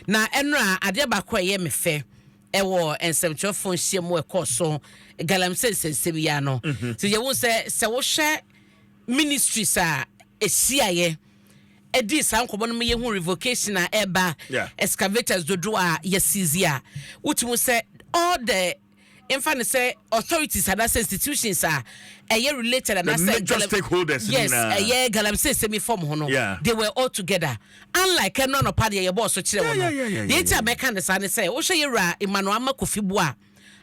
Na ɛnora adeɛ baako a ɛyɛ me fɛ ɛwɔ nsɛmtwerɛfoɔ nhyia mu ɛkɔɔ so galamsey nsɛnsɛm yi ano sɛ yɛwo sɛ wohwɛ ministries a ɛhyiaeɛ ɛdi saa nkɔmmɔ no mu, yɛhu revocation a ɛba, excavators dodoɔ a yɛseize a, wotumi sɛ all the mfa ne sɛ authorities anaasɛ institutions a ɛyɛ related anaasɛ major stakeholders yes, nyinaa. Ɛyɛ galamsey sɛmi fam ho no, they were all together, unlike ɛno anɔpa deɛ yɛbɔɔ so kyerɛ wɔ no. Deɛ nti a mɛka ne saa ne sɛ wohwɛ yɛwura Emmanuel Armah Kofi Buah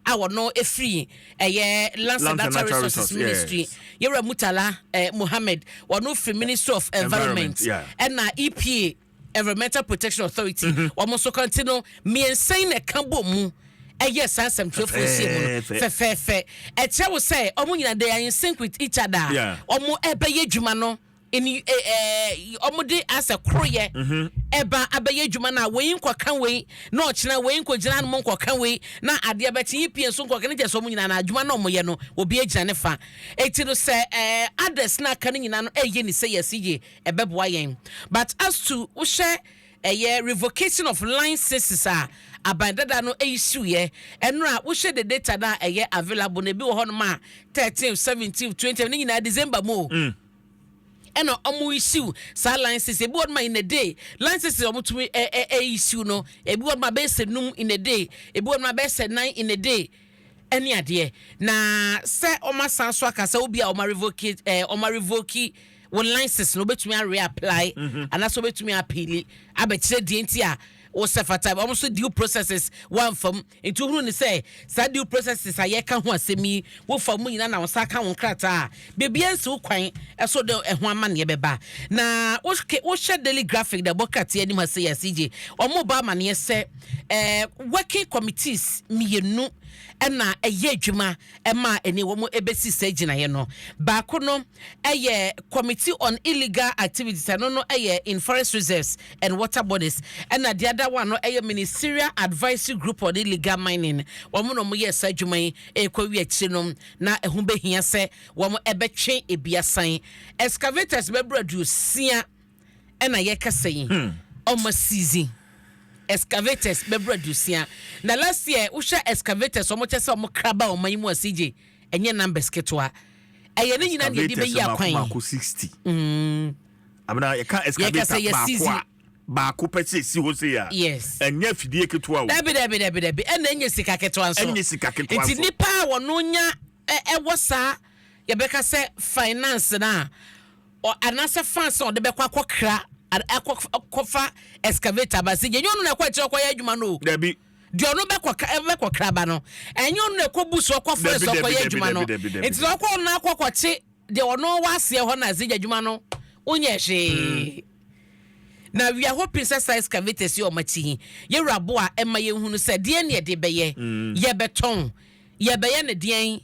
a wɔno ɛfiri ɛyɛ Lands and Lands and Natural Natural Resources Resources, Ministry, yɛwura Murtala Muhammed, wɔno firi Ministry of Environment, Environment, yeah. ɛna EPA, Environmental Protection Authority, wɔn nso kan ti no mmiɛnsa yi na ɛka bɔ mu ɛyɛ saa nsɛmtwerɛfoɔ nhyia mu no. Fɛfɛɛfɛ. Fɛfɛɛfɛ, ɛkyerɛ wo sɛ ɔmo nyinaa, they are in sync with each other. Ɔmo ɛbɛyɛ adwuma no in ɔmo de asɛ koroyɛ ɛba abɛyɛ adwuma no a, wei nkɔka wei na ɔkyena wei nkɔgyina no mo nkɔka wei na adeɛ bɛkye yi pie nso nkɔka ne kyɛ sɛ ɔmo nyinaa na adwuma no ɔmo yɛ no, obi agyina ne fa. Eti no sɛ others na aka no nyinaa no ɛyɛ ne sɛ yɛsi yie, ɛbɛboa yɛn. But as to wohyɛ ɛyɛ revocation of licenses a aban dada no ɛyisiwyɛ ɛno a, wohyɛ the data no a ɛyɛ available na ebi wɔ hɔnom a 13, 17, 20 ne nyinaa December mu o, ɛna ɔmo issue saa licenses. Ebi wɔ hɔnom a in a day licenses a ɔmo tumi ɛ ɛ ɛ issue no, ebi wɔ hɔnom a bɛyɛ sɛ 5 in a day, ebi wɔ hɔnom a bɛyɛ sɛ 9 in a day ɛne adeɛ. Na sɛ ɔmo asan so aka sɛ obi a ɔmo revoke wɔn license no, obetumi a reapply anaasɛ obetumi appeal abɛkyerɛ deɛ nti a wɔsɛ fata. Ɔmo nso due processes wɔamfam, nti ohunu ne sɛ saa due processes a yɛka ho asɛm yi wofa mu nyinaa na wɔn nsa ka wɔn krataa a beebi nsi wo kwan ɛso de ɛho amaneɛ bɛba. Na wohyɛ Daily Graphic da ɛbɔ krataa anim ha sɛ yɛsi gye ɔmo ba amaneɛ sɛ working committees mmienu ɛna ɛyɛ adwuma ɛma ɛne wɔn ɛbɛsi sɛ gyinaeɛ no. Baako no ɛyɛ Committee on Illegal Activities, ɛno no ɛyɛ in forest reserves and water bodies, ɛna the other one no ɛyɛ Ministerial Advisory Group on Illegal Mining. Wɔn na wɔn yɛ saa adwuma yi ɛrekɔ wi akyire no na ɛho bɛhia sɛ wɔn ɛbɛtwe ebiasan excavators bɛboro 60 ɛna yɛkasa yi ɔmo seize excavators bɛboro 60. Na last year wohwɛ excavators ɔmo kyɛ sɛ ɔmo kraba ɔmo yi mu a, CJ, ɛnyɛ numbers ketewa. Ɛyɛ ne nyinaa deɛ yɛde bɛyi akwan. Mako 60 abena yɛka excavator Yɛka sɛ yɛ baako seize. a baako pɛ sɛ esi hɔ sei a, ɛnyɛ afidie ketewa o. Dabi, dabi, dabi, dabi, ɛna ɛnyɛ sika ketewa nso. Ɛnyɛ sika ketewa Nti nso. nipa a wɔno nya ɛwɔ saa yɛbɛka sɛ finance na ɔ anaasɛ funds a ɔde bɛkɔ akɔkra akɔ akɔfa excavator ba si yɛnyɛ ɔno na ɛkɔ akyerɛ ɔkɔyɛ adwuma no o. Dabi. Deɛ ɔno bɛkɔ kraba no, ɛnyɛ ɔno na ɛkɔ bu so ɔkɔ forest Dabi, dabi, ɔkɔyɛ dabi, adwuma no. Dabi, dabi, dabi. Nti sɛ ɔkɔ ɔno akɔ kɔkye deɛ ɔno wɔ aseɛ hɔ na ase gya adwuma no wonyɛ hwee. Na we are hoping sɛ saa excavators yi ɔmo akyi yi, yɛwura bo a ɛma yɛhunu sɛ deɛ ne yɛde bɛyɛ, yɛbɛtɔn, yɛbɛyɛ ne deɛn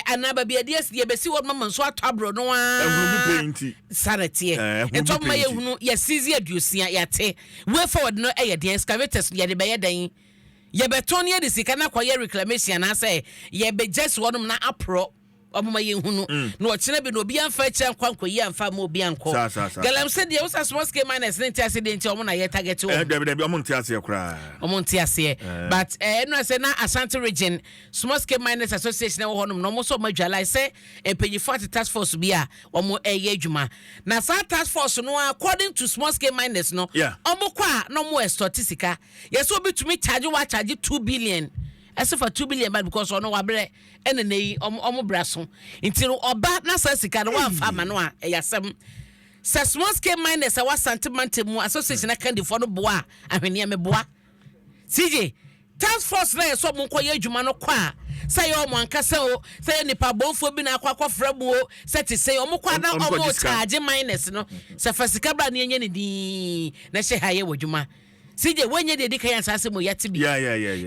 anaa baabi yɛde asi yɛbɛsi hɔ mama nso atɔ aburo no Ɛhunu bi aa pɛ nti. Saa na teɛ. Ɛhunu bi Nti ɔmo ma pɛ nti. yɛhunu yɛseize 60, yɛate way forward no ɛyɛ deɛn? Excavators yɛde bɛyɛ dɛn? Yɛbɛtɔn ne yɛde sika no akɔyɛ reclamation anaasɛ yɛbɛgya si hɔnom na aporɔ? Ɔmoma yɛhunu na ɔkyena bi na obi amfa akyira nkɔ ankɔyi amfa ma obi ankɔ. Saa, saa, saa. Galamsey deɛ, wosa small scale miners ne nte ase deɛ nti ɔmo na yɛ target wɔn. Dabi, dabi, ɔmo nte aseɛ koraa. Ɔmo nte aseɛ, but ɛnu sɛ na Ashanti Region Small Scale Miners Association ɛwɔ hɔnom na ɔmo nso ɔmo adwala sɛ mpanyinfoɔ ate task force bi a ɔmo ɛyɛ adwuma. Na saa task force no, according to small scale miners no, ɔmo kɔ a na ɔmo extort sika. Yɛsɛ obi tumi charge wa charge 2 billion, ɛsɛ fa 2 billion ba because ɔno wabrɛ ɛna ne yi ɔmo bra so. Nti no ɔba na saa sika no wamfa ama no a, ɛyɛ asɛm sɛ small scale miners a wasante mantam mu association akandifoɔ no boa a ahweneɛ meboa. CJ, task force na yɛ sɛ ɔmo nkɔyɛ adwuma no kɔ a, sɛ yɛ ɔmo ankasa o, sɛ yɛ nipa bɔnfoɔ bi na akɔ akɔfrɛ mu o, sɛ te sɛ ɔmo kɔ a na Ɔmo kɔgye ɔmo sika. charge miners no sɛ fa sika bra ne yɛnyɛ ne dii na hyɛ ha yɛ wɔ adwuma. CJ, wɔnyɛ deɛ di kan yɛn asase mu yɛte bi.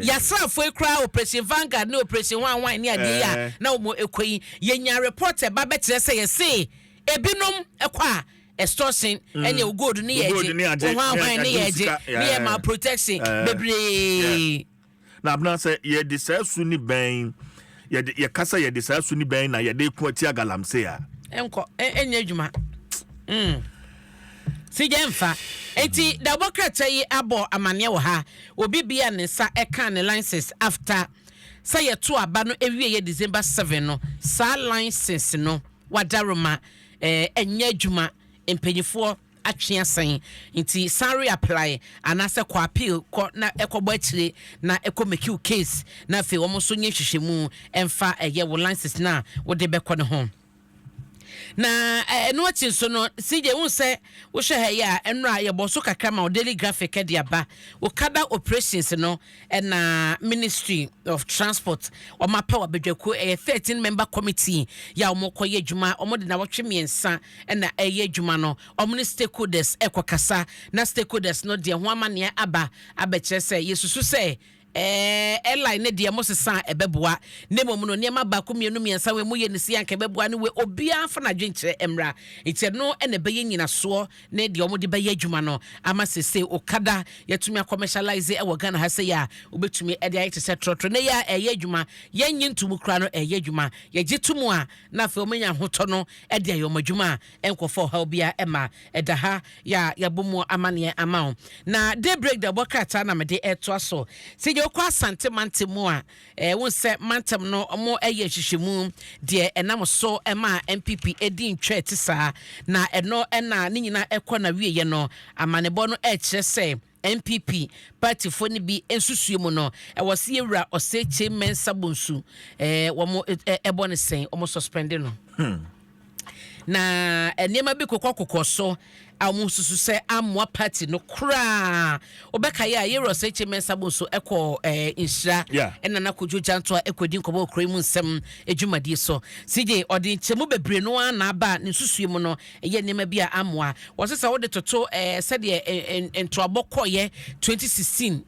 Yasrafoɔ yi koraa, Operation Vanguard ne Operation Wanwan ne adeɛ yi a na wɔn ekɔ yi, yɛnya report ɛba bɛkyerɛ sɛ yɛse ebinom ɛkɔ a extortion ɛne o gold ne yɛ O gold ne gye agye, o hwan ne ne yɛ agye gye sika. ne yɛ ma protection bebree. Na abena sɛ yɛde saa su ni bɛn yɛde yɛkasa yɛde saa su ni bɛn na yɛde ko atia galamsey a Ɛnkɔ ɛnyɛ adwuma. Sigya mfa. Enti dawubɔ krataa yi abɔ amaneɛ wɔ ha. Obi bia ne nsa ɛka ne license after sɛ yɛto aba no awieɛ December 7 no, saa license no wadaroma ɛnyɛ adwuma, mpanyinfoɔ atwe asan, nti san reapply anaasɛ kɔ appeal, kɔ na ɛkɔbɔ akyire na ɛkɔ make you case, na afei wɔn nso nyɛ nhwehwɛmu ɛmfa ɛyɛ wo license na wode bɛkɔ ne ho. Na ɛno akyi nso no, CJ, wohu sɛ wohwɛ ha yi a, ɛnora yɛbɔ so kakra ma wo. Daily Graphic de aba, Okada operations no, ɛna Ministry of Transport ɔmo apɛ wɔ abadwakuo, ɛyɛ 13 member committee yɛ a wɔn kɔyɛ adwuma. Wɔn de nawɔtwe 3 ɛna ɛyɛ adwuma no. Wɔn ne stakeholders ɛkɔ kasa, na stakeholders no deɛ ho amanneɛ aba abɛkyerɛ sɛ yɛsusu sɛ airline ne deɛ mo sesa a ɛbɛboa, ne mmom no nneɛma baako, mmienu, mmiɛnsa wei mu yɛ ne si anka ɛbɛboa ne wei. Obiara fa n'adwenkyerɛ mmra, nti ɛno ɛna ɛbɛyɛ nyinasoɔ ne deɛ wɔde bɛyɛ adwuma no ama sese Okada yɛtumi acommercialize ɛwɔ Ghana ha sɛ yɛ a wobɛtumi ɛde ayɛ te sɛ trɔtrɔ ne yɛ a ɛyɛ adwuma. Yɛnye ntomu koraa no, ɛyɛ adwuma. Yɛgye to mu a, na afei wɔmanya ahotɔ no ɛde ayɛ wɔn adwuma a ɛnkɔfa ɔhaw biara ɛma ɛda ha yɛ a yɛabɔ mu amanneɛ ama wo. Na Daybreak da bɔ krataa na mede ɛtoa so sɛ deɛ wokɔ Asante mantam mu a, wo sɛ mantam no ɔmo ɛyɛ nhwehwɛmu deɛ ɛnam so ɛma NPP ɛdi ntwɛ te saa, na ɛno ɛna ne nyinaa ɛkɔ na wieɛ no, amanebɔ no ɛkyerɛ sɛ NPP partyfoɔ no bi nsusue mu no, ɛwɔ sɛ yɛwura Osei Kyei Mensah Bonsu wɔn ɛbɔ ne sɛn, wɔn suspend no. Na nneɛma bi kokɔ so a wɔn susu sɛ amoa party no koraa. Wɔbɛka yɛ a, yɛwura Osei Kyei Mensah Bonsu ɛkɔ Nhyira ɛna n'akodwo gyanto a ɛkɔdi nkɔmɔ wɔ kuro yi mu nsɛm adwumadie so. CJ, ɔde nkyɛmu bebree no ara na aba a ne nsusue mu no, ɛyɛ nneɛma bi a amoa. Wɔsɛ sɛ wode toto sɛdeɛ ntoabɔ kɔɔyɛ 2016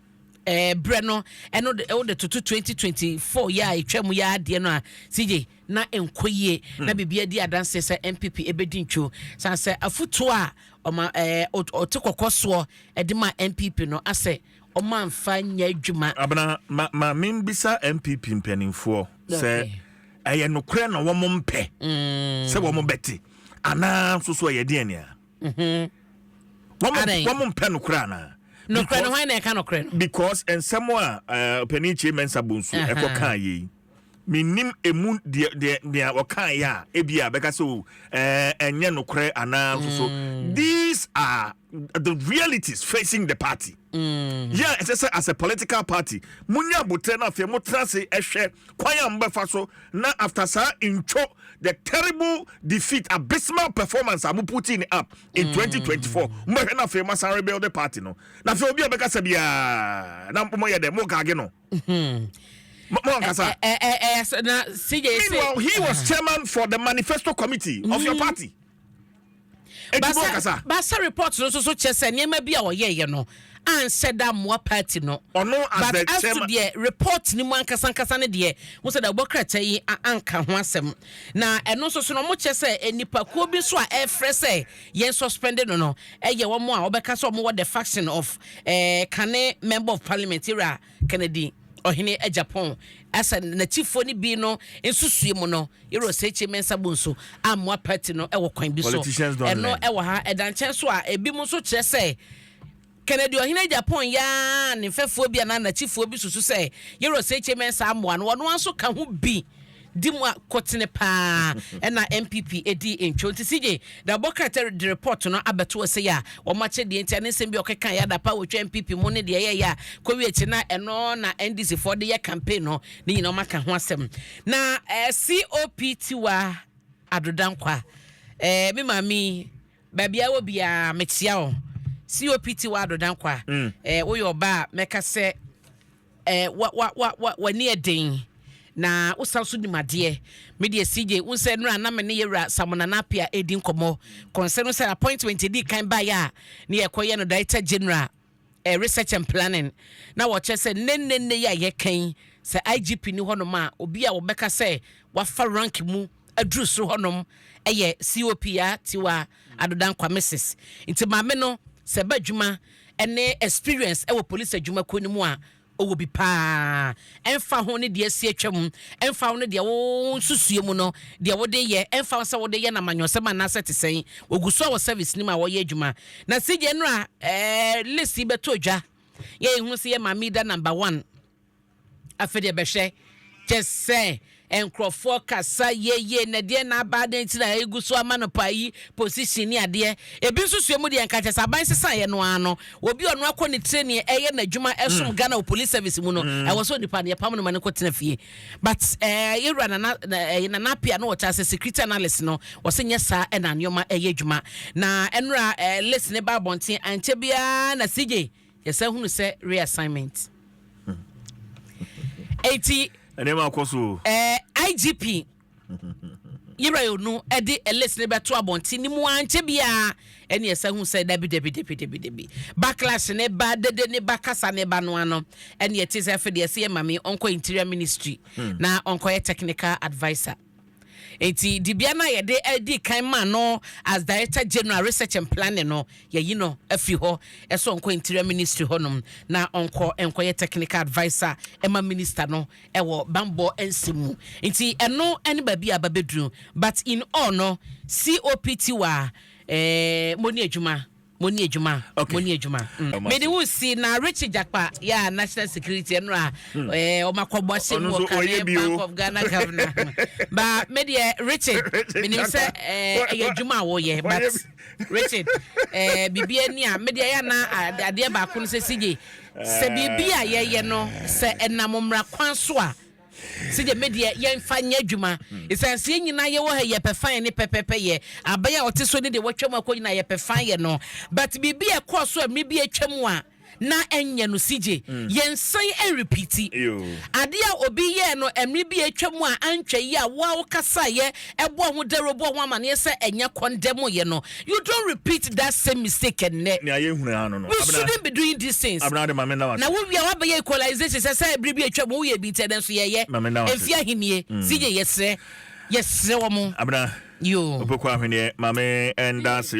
berɛ no, ɛno de wode toto 2024 yɛ a ɛtwa mu yɛ adeɛ no a, CJ, na nkɔ yie na biribi adi adanseɛ sɛ NPP ɛbɛdi ntwo san sɛ afotuo a ɔma ɔte kɔkɔ soɔ ɛde ma NPP no asɛ ɔma nfa nyɛ adwuma. Abena, ma membisa NPP mpanimfoɔ sɛ ɛyɛ nokorɛ na wɔn mpɛ sɛ wɔn bɛte anaa nso so ɛyɛ deɛ nea Adɛn? Wɔn mpɛ nokorɛ anaa? Nokorɛ no, hwan na ɛka nokorɛ no? Because nsɛm a panin Kyei Mensah Bonsu ɛkɔ kaa yɛ yi, menim emu deɛ nea ɔkaa yɛ a ebi a bɛka sɛ o ɛnyɛ nokorɛ anaa nso so. These are the realities facing the party. Yeah, ɛsɛ sɛ as a political party munya abotire na afei motena ase ɛhwɛ kwan a mobɛfa so na after saa ntwo, the terrible defeat, abysmal performance a mo putting up in 2024, mobɛhwɛ na afei moasan rebuild the party no, na afei obi a bɛkasa biara na moyɛ dɛ mogaage no mo ankasa. Ɛ ɛ ɛ na CJ sɛ Meanwhile, he was chairman for the manifesto committee of your party. Eti mo ankasa. Basa report no nso so kyerɛ sɛ nneɛma bi a ɔyɛɛyɛ no ansɛ da mmoa party no. Ɔno as But the as to chairman. deɛ report ni mu ankasa ankasa ne deɛ mo sɛ da wɔbɔ krataa yi anka ho asɛm, na ɛno nso so no, ɔmo kyerɛ sɛ nipakuo bi nso a ɛfrɛ sɛ yɛn suspend no, ɛyɛ wɔn a wɔbɛka sɛ wɔn wɔ the faction of kane member of parliament ira Kennedy Ohene Agyapong, asɛ n'akyifoɔ no bi no nsusue mu no, yɛrɛ Osei Kyei Mensah Bonsu amoa party no ɛwɔ kwan bi so. Politicians don't ɛno learn. Ɛwɔ ha ɛda nkyɛn so a, ebi mu nso kyerɛ sɛ Kennedy Ohene Agyapong yaa ne mfɛfoɔ bi anaa n'akyifoɔ bi susu sɛ yɛrɛ Osei Kyei Mensah amoa no, ɔno nso ka ho bi di mu a kɔtene paa ɛna NPP edi ntwo. Nti CJ, da ɔbɔ krataa de report no abɛto ɔsɛ yi a wɔn akyɛ deɛ nti a ne nsɛm bi a ɔkeka yɛ adapa wɔtwa NPP mu ne deɛ ɛyɛ yɛ a kɔwie akyi na ɛno na NDC foɔ de yɛ campaign no ne nyinaa, wɔn aka ho asɛm. Na COP Tiwa Addo Dankwa, me maame yi, baabi a wɔ biara mekyia wo. COP Tiwa Addo Dankwa, woyɛ ɔbaa a mɛka sɛ wa wa wa wa w'ani ɛden na wosan so nim adeɛ. Me deɛ, CJ, wo sɛ nnura na me ne yɛwura Samona Apia ɛdi nkɔmmɔ concern sɛ appointment ɛdi kan baeɛ a ne yɛkɔyɛ no Director General Research and Planning, na wɔkyerɛ sɛ nnennenne yi a yɛkan sɛ IGP ni hɔnom a, obi a wɔbɛka sɛ wafa rank mu aduru soro hɔnom ɛyɛ COP a Tiwa Addo Dankwa Mrs. Nti maame no sɛ ɛba adwuma ne experience ɛwɔ police adwumakuo no mu a. Ɔwɔ bi paa. Ɛmfa ho ne deɛ asi atwam, ɛmfa ho ne deɛ wo nsusue mu no, deɛ wode yɛ, ɛmfa ho sɛ wode yɛ no amanyɔsɛm anaasɛ te sɛn, wɔgu so a wɔ service no mu a wɔyɛ adwuma. Na CJ nnora ɛɛ list yi bɛtɔ dwa, yɛ yɛhunu sɛ yɛ maame yi da number one. Afei deɛ bɛhwɛ, kyɛ sɛ nkurɔfoɔ kasa yeye na deɛ na aba, adeɛ nti na egu so ama no pa yi position ne adeɛ. Ebi nso sua mu deɛ, nka kyɛ sɛ aban sesa yɛ no ara no, obi a ɔno akɔ ne training, ɛyɛ n'adwuma, ɛsom Ghana wɔ police service mu no, ɛwɔ sɛ onipa no yɛpam no ma no kɔ tena fie. But yɛwura Nana Nana Apia no, wɔkyɛ sɛ security analyst no, wɔsɛ nyɛ saa ɛna nneɛma ɛyɛ adwuma. Na ɛnora list ne ba abɔnten ankyɛ biara na CJ yɛsɛ hunu sɛ reassignment eti Nneɛma akɔ so. IGP yɛwura yɛ onu ɛde list ne bɛto abɔnten ne mu ankyɛ biara ɛne ɛsɛ hu sɛ dabi, dabi, dabi, dabi, dabi, backlash ne ba dede ne ba kasa ne ba no ano. Ɛne ɛte sɛ afei deɛ ɛsɛ yɛ maame ɔnkɔ Interior Ministry na ɔnkɔyɛ technical adviser. Nti dibea no a yɛde adi kan ma no as Director General, Research and Planning no, yɛyi no afiri hɔ, ɛsɛ ɔnkɔ Interior Ministry hɔnom na ɔnkɔ nkɔyɛ technical adviser ɛma minister no ɛwɔ bambɔ nsɛm mu. Nti ɛno ɛne baabi a babɛduru. But in all no, COPT wa mo ni adwuma, mo ni adwuma, mo ni adwuma. Mede wo si na Richard Jakpa yɛ a national security ɛno a ɔma kɔbɔ ahyɛ mu Ɔno nso wɔ ɔyɛ kane bi o. Bank of Ghana governor ba medeɛ Richard, menim sɛ ɛyɛ adwuma a wɔyɛ, but Richard, biribi ani a medeɛ yɛ na adeɛ baako no sɛ sigye sɛ biribi a yɛyɛ no sɛ ɛnam mmara kwan so a, sɛdeɛ medeɛ yɛmfa nyɛ adwuma, ɛsiane sɛ yɛn nyinaa yɛwɔ ha, yɛpɛ fan ne pɛpɛpɛ yɛ aban a ɔte so ne deɛ wɔatwa mu akɔ nyinaa, yɛpɛ fan yɛ no. But biribi a ɛkɔɔ so a mmere bi atwa mu a na ɛnyɛ no, sigye yɛnsan ɛnrepeat Yo. adeɛ a obi yɛɛ no mmere bi atwa mu a antwa yi a woa wokasaeɛ ɛbɔ ho dawuro, bɔ ho amanneɛ sɛ ɛnyɛ kɔndɛm yɛ no, you don't repeat that same mistake ɛnnɛ. Nea yɛhunu ha no, We shouldn't be doing these things. Abena de maame na wase. Na wowia wabɛyɛ equalization sɛ bere bi atwa mu woyɛ bi nti ɛdɛ nso yɛyɛ Maame na wase. Ɛmfi ahennie sigye, yɛsrɛ wɔ mo. Abena. Yo. Opokɔ ahweneɛ maame ɛnda ase.